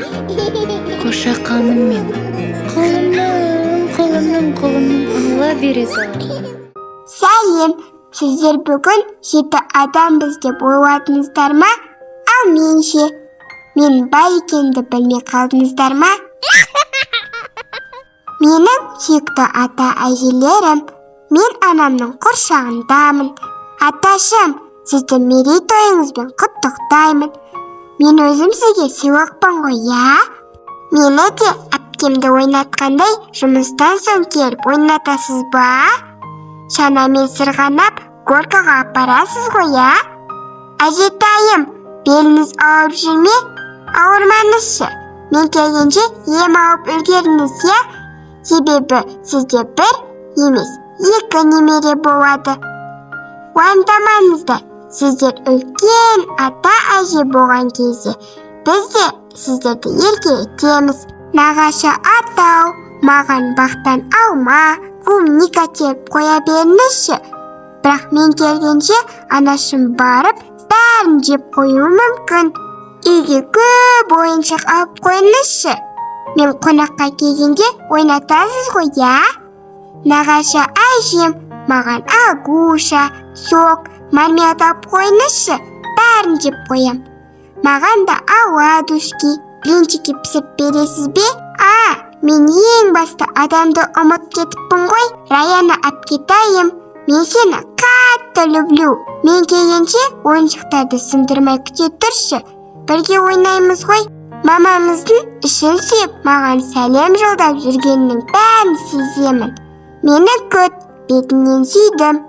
Қошақаным мен, құлыным, құлыным, құлыным, Алла бере салған. Сәлем! Сіздер бүгін жеті адамбыз деп ойладыңыздар ма? Ал мен ше? Мен бар екенімді білмей қалдыңыздар ма? Менің сүйікті ата әжелерім, мен анамның құрсағындамын. Аташым, сізді мерейтойыңызбен құттықтаймын. Мен өзім сізге сыйлықпын ғой, иә? Мені де әпкемді ойнатқандай жұмыстан соң келіп ойнатасыз ба? Шанамен сырғанап, горкаға апарасыз ғой, иә? Әжетайым, беліңіз ауырып жүр ме? Ауырмаңызшы. Мен келгенше ем алып үлгеріңіз, иә? Себебі сізде бір емес, екі немере болады. Уайымдамаңыздар, сіздер үлкен ата әже болған кезде біз де сіздерді еркелетеміз. Нағашы атау, маған бақтан алма, клубника теріп қоя беріңізші. Бірақ мен келгенше анашым барып бәрін жеп қоюы мүмкін. Үйге көп ойыншық алып қойыңызшы. Мен қонаққа келгенде ойнатасыз ғой, иә? Нағашы әжем, маған агуша, сок, мармелад алып қойыңызшы, бәрін жеп қоям. Маған да оладушки, блинчики пісіріп бересіз бе? А, мен ең басты адамды ұмытып кетіппін ғой. Раяна әпкетайым, мен сені қатты люблю. Мен келгенше ойыншықтарды сындырмай күте тұршы. Бірге ойнаймыз ғой. Мамамыздың ішін сүйіп, маған сәлем жолдап жүргенінің бәрін сеземін. Мені күт, бетіңнен сүйдім.